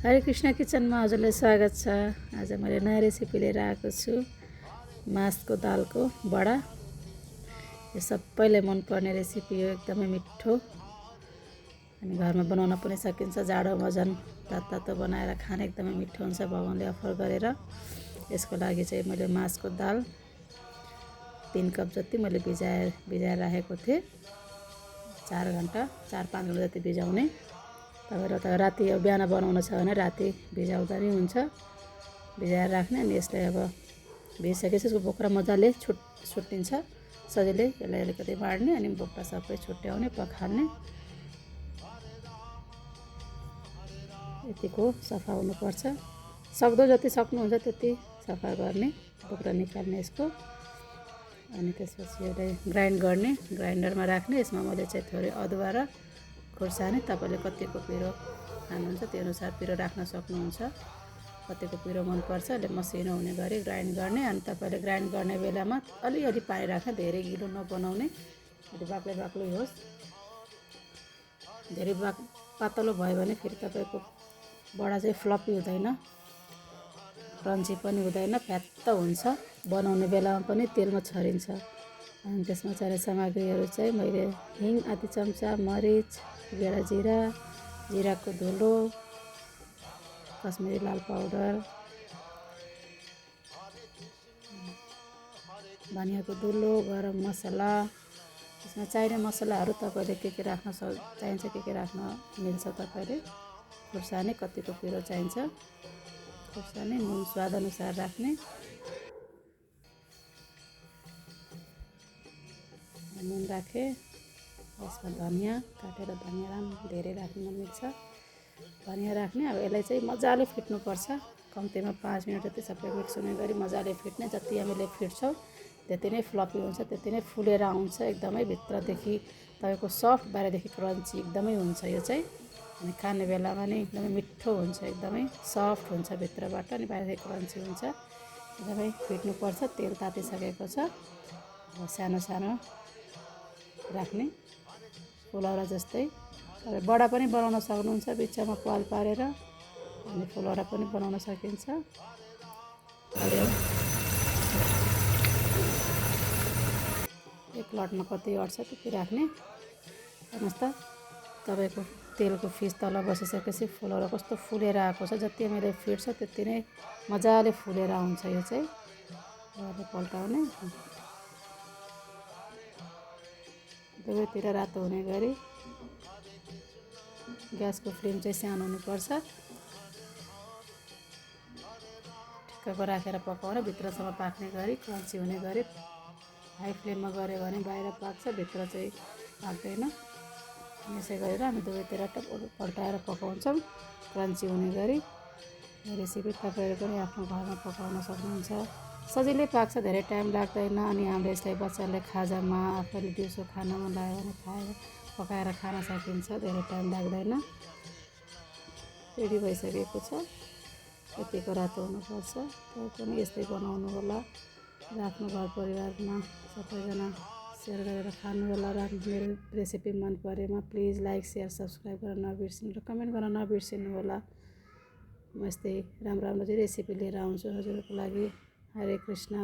हरे कृष्ण किचनमा हजुरलाई स्वागत छ। आज मैले नयाँ रेसिपी लिएर आएको छु, मासको दालको बडा। यो सबैलाई मनपर्ने रेसिपी हो, एकदमै मिठो अनि घरमा बनाउन पनि सकिन्छ। जाडोमा झन् तातो बनाएर खान एकदमै मिठो हुन्छ, भगवानले अफर गरेर। यसको लागि चाहिँ मैले मासको दाल 3 कप जति मैले भिजाएर राखेको थिएँ। 4-5 घन्टा जति भिजाउने। तपाईँहरू त राति बिहान बनाउनु छ भने राति भिजाउँदा नि हुन्छ, भिजाएर राख्ने। अनि यसलाई अब भिजिसकेपछि यसको बोक्रा मजाले छुट्टिन्छ सजिलै। यसलाई अलिकति बाड्ने अनि बोक्रा सबै छुट्याउने, पखाल्ने। यतिको सफा हुनुपर्छ, सक्दो जति सक्नुहुन्छ त्यति सफा गर्ने, बोक्रा निकाल्ने यसको। अनि त्यसपछि यसलाई ग्राइन्ड गर्ने, ग्राइन्डरमा राख्ने। यसमा मैले चाहिँ थोरै अदुवा र खुर्सानी, तपाईँले कतिको पिरो खानुहुन्छ त्यो अनुसार पिरो राख्न सक्नुहुन्छ। कतिको पिरो मनपर्छ यसले मसिनो हुने गरी ग्राइन्ड गर्ने। अनि तपाईँले ग्राइन्ड गर्ने बेलामा अलिअलि पानी राख्ने, धेरै गिलो नबनाउने, अलि बाक्लै होस्। धेरै पातलो भयो भने फेरि तपाईँको बडा चाहिँ फ्लपी हुँदैन, क्रन्ची पनि हुँदैन, फ्यात्त हुन्छ। बनाउने बेलामा पनि तेलमा छरिन्छ। अनि त्यसमा चाहिने सामग्रीहरू चाहिँ मैले हिङ आधी चम्चा, मरिच, गेडा जिरा, जिराको धुलो, कश्मिरी लाल पाउडर, धनियाँको धुलो, गरम मसला। यसमा चाहिने मसलाहरू तपाईँले के राख्न चाहिन्छ, के राख्न मिल्छ तपाईँले। खुर्सानी, कतिको पिरो चाहिन्छ खुर्सानी, नुन स्वाद अनुसार राख्ने। नुन राखेँ। यसमा धनियाँ काटेर, धनियाँ धेरै राख्न मिल्छ, धनियाँ राख्ने। अब यसलाई चाहिँ मजाले फिट्नुपर्छ, कम्तीमा 5 मिनट जति सबै मिक्स हुने गरी मजाले फिट्ने। जति हामीले फिट्छौँ त्यति नै फ्लपी हुन्छ, त्यति नै फुलेर आउँछ एकदमै। भित्रदेखि तपाईँको सफ्ट, बाहिरदेखि क्रन्ची एकदमै हुन्छ यो चाहिँ। अनि खाने बेलामा नि एकदमै मिठो हुन्छ, एकदमै सफ्ट हुन्छ भित्रबाट, अनि बाहिरदेखि क्रन्ची हुन्छ। एकदमै फिट्नुपर्छ। तेल तातिसकेको छ। सानो सानो राख्ने, फुलौरा जस्तै। बडा पनि बनाउन सक्नुहुन्छ, बिचमा पाल पारेर। अनि फुलौरा पनि बनाउन सकिन्छ। एक लटमा कति अट्छ त्यति राख्ने। हेर्नुहोस् त, तपाईँको तेलको फिस तल बसिसकेपछि फुलौरा कस्तो फुलेर आएको छ। जति मैले फिट्छ त्यति नै मजाले फुलेर आउँछ यो चाहिँ। पल्टाउने, दुवैतिर रातो हुने गरी। ग्यासको फ्लेम चाहिँ सानो हुनुपर्छ, ठिक्कको राखेर पकाउने, भित्रसम्म पाक्ने गरी, क्रन्ची हुने गरी। हाई फ्लेममा गऱ्यो भने बाहिर पाक्छ, भित्र चाहिँ पाक्दैन। यसै गरेर हामी दुवैतिर पल्टाएर पकाउँछौँ, क्रन्ची हुने गरी। यो रेसिपी तपाईँहरू पनि आफ्नो घरमा पकाउन सक्नुहुन्छ, सजिलै पाक्छ, धेरै टाइम लाग्दैन। अनि हामीले यसलाई बच्चालाई खाजामा, आफूले दिउँसो खानामा लाग्यो भने पकाएर खान सकिन्छ, धेरै टाइम लाग्दैन। रेडी भइसकेको छ, यतिको रातो हुनुपर्छ। तपाईँ पनि यस्तै बनाउनु होला र आफ्नो घर परिवारमा सबैजना सेयर गरेर खानु होला। र मेरो रेसिपी मन परेमा प्लिज लाइक, सेयर, सब्सक्राइब गर्न नबिर्सिनु र कमेन्ट गर्न नबिर्सिनु होला। म यस्तै राम्रो चाहिँ रेसिपी लिएर आउँछु हजुरहरूको लागि। हरे कृष्ण।